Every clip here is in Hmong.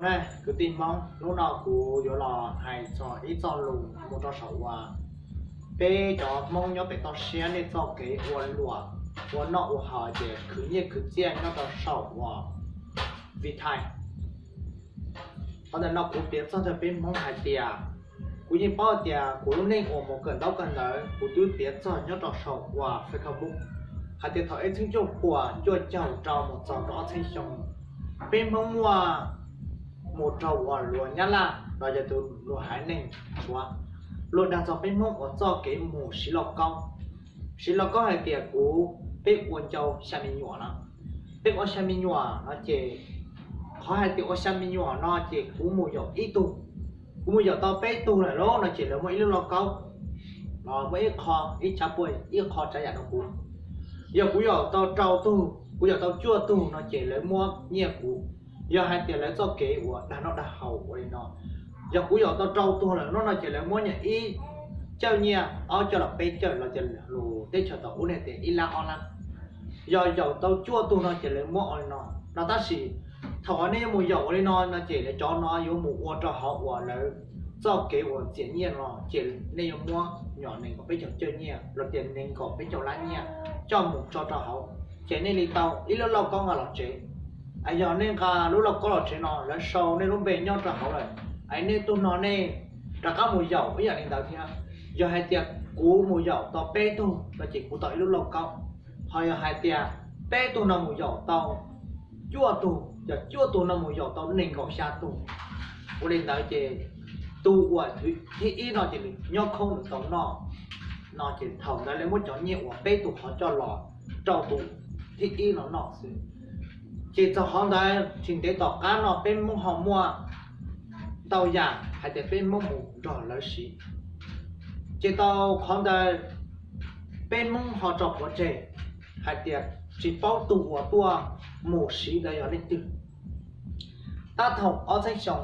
Kwv tij Hmoob, hnub no kuv yuav los hais txog ib txoj lus mus rau saum uas peb cov Hmoob nyob pem toj siab nej txoj kev ua luam, ua noj ua haus ces khwv nyiaj khwv txiaj nyob rau saum uas Vitae. Qhov ntawm no kuv piav txog rau peb Hmoob hais tias, kuv yeej paub tias kuv lub neej uas mus kawm ntaub kawm ntawv kuv twb piav txog nyob rau saum uas Facebook hais tias thaum ib txhiab cuaj puas cuaj caug rau mus txog rau ob txhiab xyoo, peb Hmoob muaj mus rau uas luag Nyab Laj los yog tus luag haiv neeg Suav, luag dag txog peb Hmoob uas txoj kev mus siv lauj kaub. Siv lauj kaub hais tias kuv, peb ua ncau xya me nyuam no, peb ua xya me nyuam no ces, qhov hais tias ua xya me nyuam no ces kuv mus yaum ib tug, kuv mus yaum tau peb tug lawm lauj no ces lawv muab ib lub lauj kaub, muab ib qho, ib tsav puas, ib qho tsav yam rau kuv. Yog kuv yaum tau rau tug, kuv yaum tau cuaj tug no ces lawv muab nyiaj kuv. Yog hais tias lawv txoj kev uas dag noj dag haus ua li no, yog kuv yaum tau rau tug lawm no ces lawv muab nyiaj ib cawj nyiaj, ob cawj los peb cawj los tias lus teb chaws thaum ub nej tias ib lab ob lab. Yog yaum tau cuaj tug no ces lawv muab ua li no no, tab sis thaum uas nej yuav mus yaum ua li no no ces lawv cov no yuav mus ua rau hauv uas lawv txoj kev uas txiam nyiaj no ces nej yuav muab nyom nees nkaum peb caug cawj nyiaj los tias nees nkaum peb caug lab nyiaj coj mus tso rau hauv, ces nej li tau ib lub lauj kaub nqa los tsev. Yog nej nqa lub lauj kaub los tsev no lawv sau nej lub npe nyob rau hauv lawm, es nej tug no nej rov qab mus yaum ib yam li ntawd thiab. Yog hais tias kuv mus yaum tau peb tug no ces kuv tau ib lub lauj kaub. Ho yog hais tias peb tug no mus yaum tau cuaj tug, yog cuaj tug no mus yaum tau nees nkaum xya tug, ua li ntawd ces tus uas thib ib no ces nws nyob khoob nws tau noj no ces thaum ntawd lawv muab cov nyiaj uas peb tug qhov coj los rau tus thib ib no noj xwb. Ces txog qhov ntawd tsis ntev tom qab no peb Hmoob ho muaj ntau yam hais tias peb Hmoob mus nrog lawv siv. Ces tau qhov ntawd peb Hmoob ho tso pov tseg hais tias tsis paub tus uas tuaj mus siv ntawd yog leej twg. Tab thaum ob txhiab xyoo,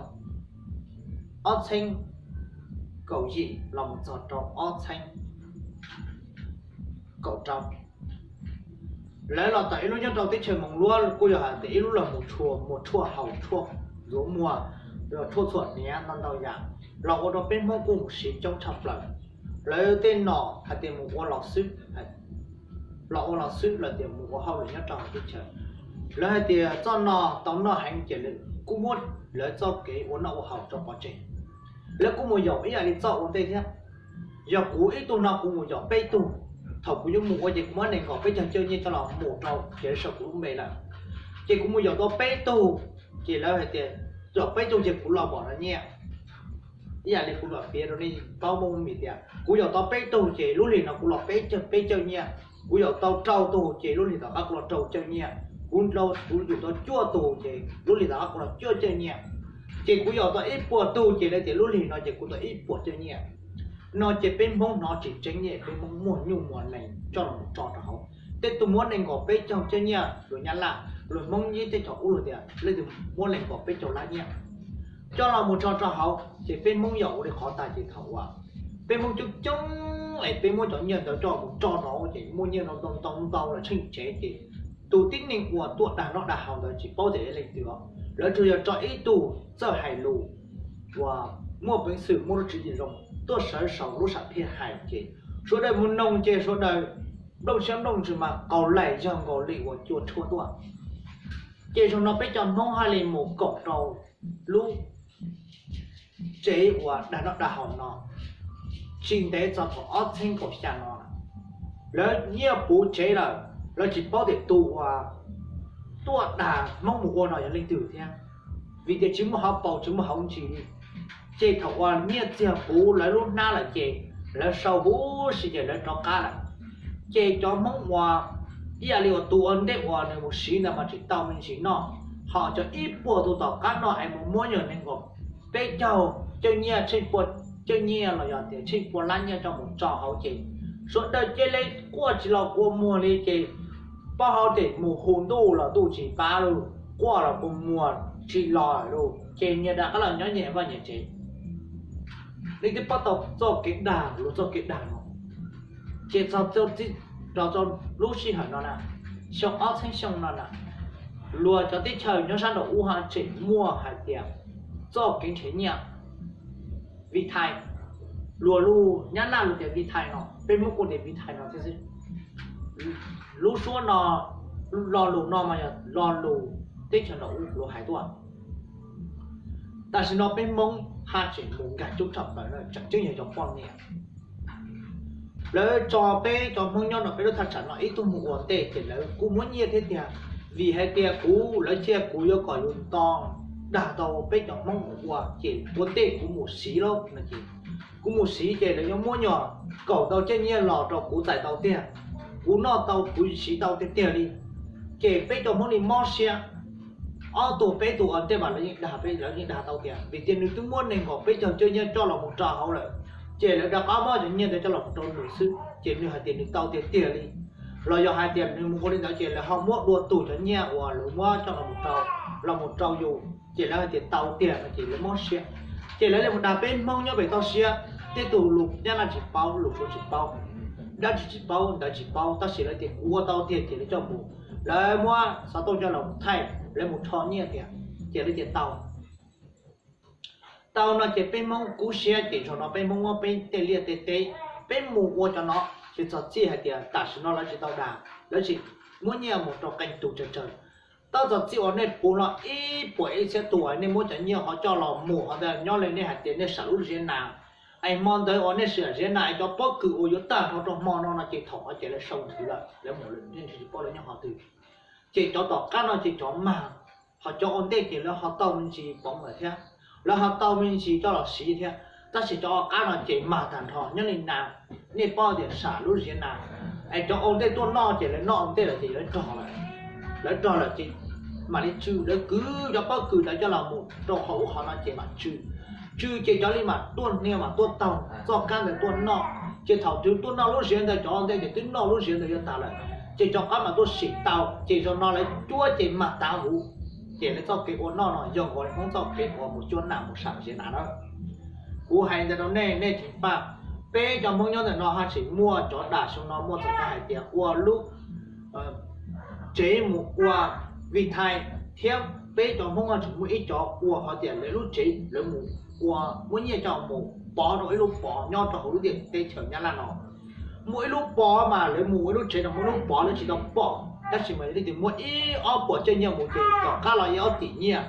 ob txhiab kaum yim los mus txog rau ob txhiab kaum rau, lawv los tawm ib lub nyob rau teb chaws Moos Luab kuj yog hais tias ib lub los mus tshua muag tshuaj haus tshuaj ntxuav muag, tshuaj txhuam hniav ntau ntau yam, los ua rau peb Hmoob kuj mus siv coob tshaj plaws. Lawv tej nom hais tias mus ua los xwb, los ua los xwb los tias mus ua hauj lwm nyob rau hauv teb chaws. Lawv hais tias txoj no tau noj heev ces lawv kuj muab lawv txoj kev ua noj ua haus tso pov tseg. Lawv kuj mus yaum ib yam li txoj ua ntej thiab. Yog kuv ib tug no kuv mus yaum peb tug, thaum kuv yuav mus ua ces kuv muab nees nkaum peb caug cawj nyiaj coj los mus rau ces lawv sau kuv lub npe lawm. Ces kuv mus yaum tau peb tug, ces lawv hais tias yaum peb tug ces kuv los npaum no nyiaj. Ib yam li kuv los piav rau nej paub Hmoob Mim tias kuv yaum tau peb tug ces lub hlis no kuv los peb caug, peb cawj nyiaj. Kuv yaum tau rau tug ces lub hlis tom qab kuv los rau cawj nyiaj. Kuv, kuv yaum tau cuaj tug ces lub hlis tom qab kuv los cuaj cawj nyiaj. Ces kuv yaum tau ib puas tug ces lawv tias lub hlis no ces kuv tau ib puas cawj nyiaj. No ces peb Hmoob hnov tsis tseeb ne, peb Hmoob muaj nyuj muaj nees coj los tso rau hauv. Tej tus muab nees nkaum peb caug cawj nyiaj luag Nyab Laj, luag Hmoob ib teb chaws ub luag tias leej twg muab nees nkaum peb caug lab nyiaj coj los mus tso rau hauv, ces peb Hmoob yaum ua li qhov tag ces thaum uas peb Hmoob coob coob es peb muab cov nyiaj ntawd coj mus tso rau hauv ces muaj nyiaj ntau ntau ntau los tsheej tsev ces tus tib neeg uas tuaj dag noj dag haus ntawd tsis paub tias yog leej twg os, lawv tsuas yog tso ib tug txawj hais lus uas muaj peev xwm muaj lub tswv yim zoo tuaj sawv saum lub sam phiaj hais ces sawv daws mus noog ces sawv daws nplooj siab nplooj ntsws mas qaug laim yog nkaus li uas cua tshuaj tuaj. Ces zaum no peb cov Hmoob haj li mus koom rau lub tsev uas dag noj dag haus no tsis ntev txog thaum ob txhiab kaum xya no lawm. Lawv nyiaj puv tsev lawm, lawv tsis paub tias tus uas tuaj dag Hmoob mus ua no yog leej twg thiab, vim tias tsis muaj hauv paus tsis muaj hauv ntsis li. Ces thaum uas nyiaj txiag puv lawv lub hnab lawm ces lawv sau huv si ces lawv rov qab lawm. Ces cov Hmoob uas ib yam li uas tus ua ntej uas nws mus siv ntawd mas tsis tau me ntsis noj, ho cov ib puas tus tom qab no es mus muab yog nees nkaum peb caug cawj nyiaj, tsheej pua cawj nyiaj los yog tias tsheej pua lab nyiaj coj mus tso hauv ces sawv daws cia li quaj tsis los kua muag li ces paub hauv tias mus hu ntuj los ntuj tsis pab lauj, quaj los kua muag tsis los lauj, ces nyias rov qab los nyob nyias vaj nyias tsev. Nej twb paub tau txoj kev dag, luag txoj kev dag no. Ces txog rau lub sij hawm no na, xyoo ob txhiab xyoo no na, Luag cov teb chaws nyob sab nraum ub ho tseem muaj hais tias txoj kev nrhiav nyiaj Vitae, luag lus Nyab Laj lus tias Vitae no, peb Hmoob kuj tias Vitae no thiab xwb. Lub suab no, lo lus no mas yog lo lus teb chaws nraum ub luag hais tuaj. Tam sim no peb Hmoob haj tseem mus nkag coob tshaj plaws na, tseem ceeb yog cov poj niam. Lawv tso peb cov Hmoob nyob rau peb lub thaj tsam no ib tug mus ua ntej ces lawv kuj muab nyiaj thiab tiag, vim hais tias kuv, lawv cia kuv yuav kom yus nto dag tau peb cov Hmoob mus ua ces ua ntej kuv mus siv lauj no ces, kuv mus siv ces lawv yuav muab nyuag kaum tau caij nyiaj los rau kuv txais tau tiag, kuv noj tau kuv siv tau tiag tiag li. Ces peb cov Hmoob li mob siab, ob tug peb tug ua ntej mas lawv yeej dag, peb lawv yeej dag tau tias vim tias nws twb muab nees nkaum peb caug caij nyiaj coj los mus rau hauv lawm, ces lawv rov qab muab cov nyiaj ntawd coj los mus rau nws xwb ces nws hais tias nws tau tiag tiag li. Los yog hais tias nws mus ua li ntawd ces lawv ho muab dua tus cov nyiaj uas lawv muab coj los mus rau, los mus rau yus ces lawv hais tias tau tiag no ces lawv mob siab. Ces lawv li mus dag peb Hmoob nyob pem toj siab, tej tus lus Nyab Laj tsis paub, lus Suav tsis paub, dab tsi tsis paub, ntawd tsis paub, tab sis lawv tias kuv ua tau tiag ces lawv coj mus, lawv muab xov tooj coj los mus thaij, lawv mus rho nyiaj tiag, ces lawv tias tau. Tau no ces peb Hmoob kub siab ces zaum no peb Hmoob muab peb tej liaj tej teb, peb mus ua cov no, ces txog txij hais tias tam sim no lawv tsis tau dag, lawv tsis muab nyiaj mus rau qee tus tsawg tsawg. Tau txog txij uas nej puv no ib puas ib txhiab tus uas nej muab cov nyiaj ho coj los mus ho ntawd nyob li nej hais tias nej sam lub ziab nas, es hmo ntawd uas nej sam ziab nas es cov pob kws uas yuav tag nrho rau hmo no no ces thaum no ces lawv sau ntxiv lawm, lawv mus lawm nej tsis paub lawv nyob qhov twg. Ces cov tom qab no ces cov mag, ho cov ua ntej ces lawv ho tau me ntsis pov lawm thiab, lawv ho tau me ntsis coj los siv thiab, tab sis cov ua qab no ces mag tag nrho nyob li nas. Nej paub tias sam lub ziab nas, es cov ua ntej tuaj noj ces lawv noj ua ntej lawm ces lawv rog lawm, lawv rog lawm ces mam li tsw, lawv kwv cov pob kws ntawd coj los mus rau qhov ub qhov no ces mam tsw, tsw ces cov li mam tuaj hnia mam tuaj taug txoj kab ntawd tuaj noj. Ces thaum twg tuaj noj lub ziab ntawd cov ua ntej ces twb noj lub ziab ntawd yuav tas lawm, ces cov qab mam tuaj sim tau, ces zaum no lawv cuab ces mag tav huv. Ces lawv txoj kev ua noj no yog nkaus li Hmoob txoj kev ua mus cuab nas mus sam ziab nas na. Kuv hais ntawd rau nej, nej tsis npaj. Peb cov Hmoob nyob ntawm no haj tseem muaj cov dag xyoo no muaj txog hais tias ua lub tsev mus ua Vitae, thiab peb cov Hmoob haj tseem muaj ib cov ua hais tias lawv lub tsev lawv mus ua, muab nyiaj coj mus pov rau ib lub pov nyob rau hauv lub teb chaws Nyab Laj no. Muaj ib lub pov mas lawv mus ua lub tsev no muaj lub pov lawv tsis tau pom, tab sis mas leej twg muab ib ob puas caij nyiaj mus ces tom qab los ib ob tim nyiaj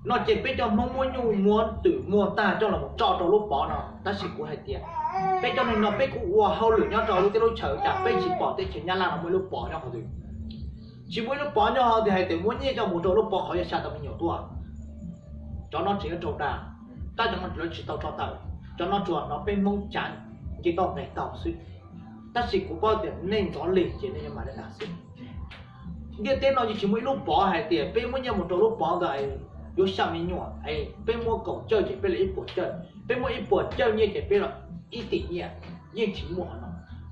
no ces peb cov Hmoob muab nyuj muab twm muag tag coj los tso rau lub pov no. Tab sis kuv hais tias peb cov neeg no peb kuj ua hauj lwm nyob rau lub teb lub chaws cas peb tsis pom teb chaws Nyab Laj no muaj ib lub pov nyob qhov twg. Tsis muaj ib lub pov nyob qhov twg hais tias muab nyiaj coj mus rau lub pov qhov yuav xa tau me nyuam tuaj. Cov no tseem yuav raug dag, tab cov no lawv tsis tau tso tawm, cov no tsuas hnov peb Hmoob cav nce toj nqes taug xwb. Tab sis kuv paub tias nej ntxov lig ces nej yuav mam li dag xwb. Ntiaj teb no yeej tsis muaj ib lub pov hais tias peb muab nyiaj mus rau lub pov ntawd yuav xa me nyuam, peb muab kaum cawj ces peb los ib puas cawj, peb muab ib puas cawj nyiaj ces peb los ib tim nyiaj. Yeej tsis muaj qhov no.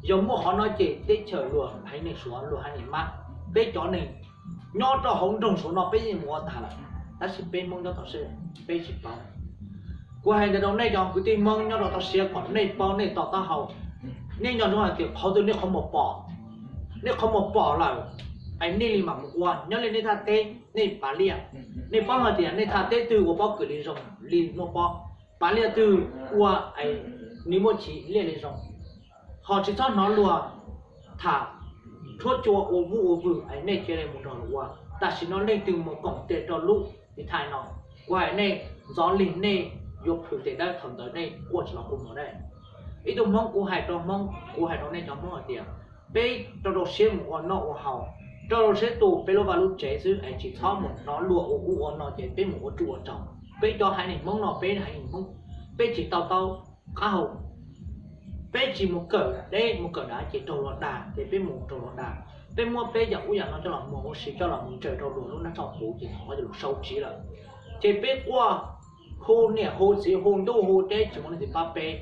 Yog muaj qhov no ces teb chaws luag haiv neeg Suav luag haiv neeg Mab, peb cov neeg nyob rau hauv nroog Suav no peb yeej mus ua tag lawm, tab sis peb Hmoob nyob toj siab peb tsis paub. Kuv hais ntawd rau nej cov kwv tij Hmoob nyob rau toj siab kom nej paub nej to taub hau. Nej nco ntsoov hais tias qhov twg nej qhov muag pom, nej qhov muag pom lawm, es nej li mam mus ua. Nyob li nej thaj teb nej pav liaj, nej paub hais tias nej thaj teb twg ua pob kws li zoo li muaj pob, pav liaj twg ua es nws muaj chiv liaj li zoo. Ho tsis txhob hnov luag tham tshuab cua ua vuj ua vwm es nej cia li mus nrog luag ua. Tam sim no leej twg mus koom tes rau lub Vitae no, kuv hais nej ntxov lig nej yuav plhws tes dawb thaum ntawd nej quaj tsis los kua muag dab. Ib tug Hmoob kuv hais rau Hmoob, kuv hais rau nej cov Hmoob hais tias peb rau rau siab mus ua noj ua haus, rau rau siab tu peb lub vaj lub tsev xwb es tsis txhob mus hnov luag ua ub ua no ces peb mus ua tsuj ua rog. Peb cov haiv neeg Hmoob no peb haiv neeg Hmoob, peb tsis tau taub qab hau. Peb tsis mus kawm deb mus kawm dav ces raug luag dag ces peb mus raug luag dag. Peb muab peb yam ub yam no coj los muag ua si coj los mus ntsaws rau luag lub nab tshoj puv ces qhov ces luag sau txiv lawm. Ces peb quaj hu niam hu txiv hu ntuj hu teb tsis muaj leej twg pab peb.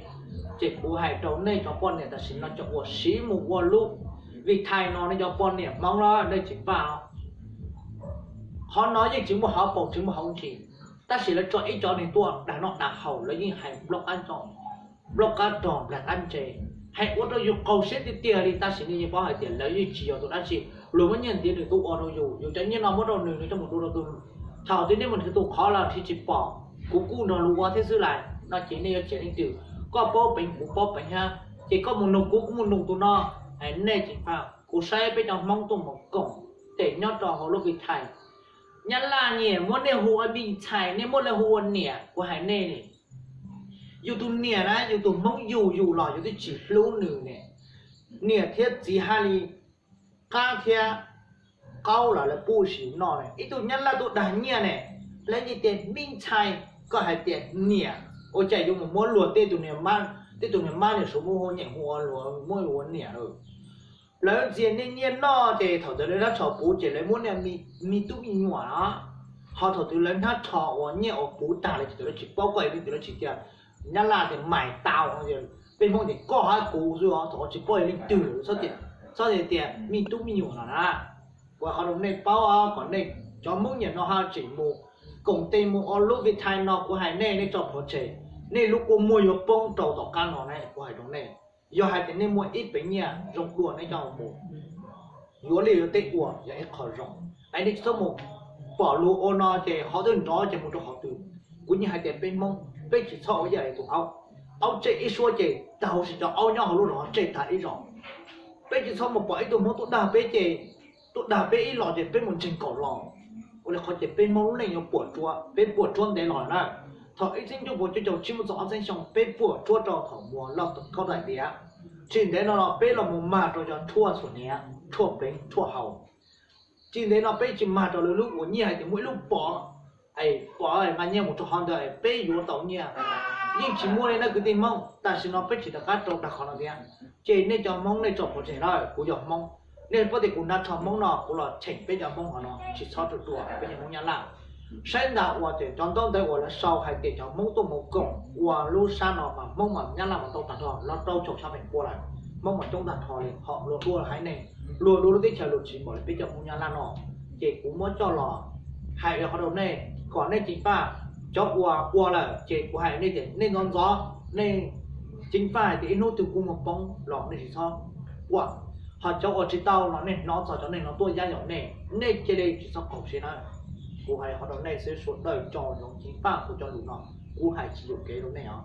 Ces kuv hais rau nej cov poj niam tam sim no cov uas siv mus ua lub Vitae no nej cov poj niam Hmoob los nej tsis npaj. Qhov no yeej tsis muaj hauv paus tsis muaj hauv ntsis, tab sis lawv tso ib co neeg tuaj dag noj dag haus lawv yeej hais nplaub qab nco, nplaub qab rog nplaig qab ntse. Hais ua rau yus qaug siab tiag tiag li, tab sis nej yeej paub hais tias lawv yeej tsis yog tus dab tsi. Luag muab nyiaj ntiav nws tuaj ua rau yus, yus cov nyiaj no muab rau nws, nws coj mus dua rau tus, thaum twg nej mus nrhiav tus qhov los nrhiav tsis pom, kuv kuj nrog luag ua thiab xwb lais no ces nej yuav tseg leej twg? Koj paub peev kuv paub peev hab, ces koj mus nug kuv kuv mus nug tus no. Hais nej ces kuv saib peb cov Hmoob tuaj mus koom tes nyob rau hauv lub Vij Thais, Nyab Laj nyias muab nej hu ua me ntxhais, nej muab lawv hu ua niam. Kuv hais nej ne, yus tus niam na, yus tus Hmoob yug yus los yus twb tsis hlub nws ne. Niam thiab txiv haj li, qab thiab qaub los lawv pub ua si noj ne. Ib tug Nyab Laj tuaj dag nyiaj ne, lawv yeej tias me ntxhais, koj hais tias niam, ua cas yuav mus muab luag tej tus niag mab, tej tus niag mab niag suav muab hu nyeem hu ua luag muab ua niam lawm. Lawv ntxias nej nyiaj noj ces thaum ntawd lawv nab rho puv ces lawv muab nej me tub me nyuam na. Ho thaum twg lawv nab rho ua nyiaj ua puv tag lawm ces thaum lawv tsis paub koj yog leej twg, lawv tsis tias Nyab Laj tias mais tau, peb Hmoob tias koj hab kuv xwb os, thaum tsis paub yog leej twg lawm txhob tias me tub me nyuam no na. Kuv qhov rau nej paub kom nej cov Hmoob nyiam no ha tseem mus koom tes mus ua lub Vij Thais no, kuv hais nej, nej tso plhuav tseg, nej lub kua muag yuav poob rau tom qab no na. Kuv hais rau nej, yog hais tias nej muaj ib peev nyiaj zoo dua nej coj mus yuav liaj yuav teb ua yog ib qho zoo. Es nej tsis txhob mus pom luag ua no ces qhov twg nrov ces mus rau qhov twg. Kuv yeej hais tias peb Hmoob peb tsis txhob ua ib yam li tus aub. Aub tseg ib suab ces tag huv si cov aub nyob hauv lub zos tseg tag ib zos. Peb tsis txhob mus pom ib tug Hmoob tuaj dag peb ces, tuaj dag peb ib los ces peb mus ntseeg kaum los. Ua li qhov ces peb Hmoob lub neej yuav puas tsuab, peb puas tsuab ntev los na. Thaum ib txhiab cuaj puas cuaj caum tsib mus txog ob txhiab xyoo peb puas tsuab rau thaum muag loj kaub daim tiav. Tsis ntev no los peb los mus mag rau cov tshuaj txhuam hniav, tshuaj pleev, tshuaj haus. Tsis ntev no peb tsis mag rau lawv lub uas nyiaj hais tias muaj ib lub pov, es pov nqa nyiaj mus rau qhov ntawd peb yuav tau nyiaj. Yeej tsis muaj li na kwv tij Hmoob, tam sim no peb tsis rov qab rau dag qhov no thiab. Ces nej cov Hmoob nej tso plhuav tseg na, kuv yog Hmoob, nej paub tias kuv nab rho Hmoob no kuv los cheem peb cov Hmoob qhov no tsis txhob rau dua peb cov Hmoob Nyab Laj. Saib ntag uas cov ntaub ntawv uas lawv sau hais tias cov Hmoob tuaj mus koom ua lub sab no mas Hmoob mas Nyab Laj mas tau tag nrho los rau caum xya feem pua lawm. Hmoob mas coob tag nrho li, ho luag dua haiv neeg, luag dua lub teb chaws luag tsis npaum li peb cov Hmoob Nyab Laj no. Ces kuv muab coj los hais qhov rau nej kom nej ceev faj. Cov uas ua lawm ces kuv hais nej tias nej ntxov ntxov, nej ceev faj hais tias ib hnub twg kuv muag poob los nej tsis txhob ua. Ho cov uas tsis tau los nej hnov txog cov neeg no tuaj yab yaum nej, nej cia li tsis txhob qaug siab na. Kuv hais qhov rau nej xwb, sawv daws tso ntsoov ceev faj kuv cov lus no, kuv hais tsis yuam kev rau nej os.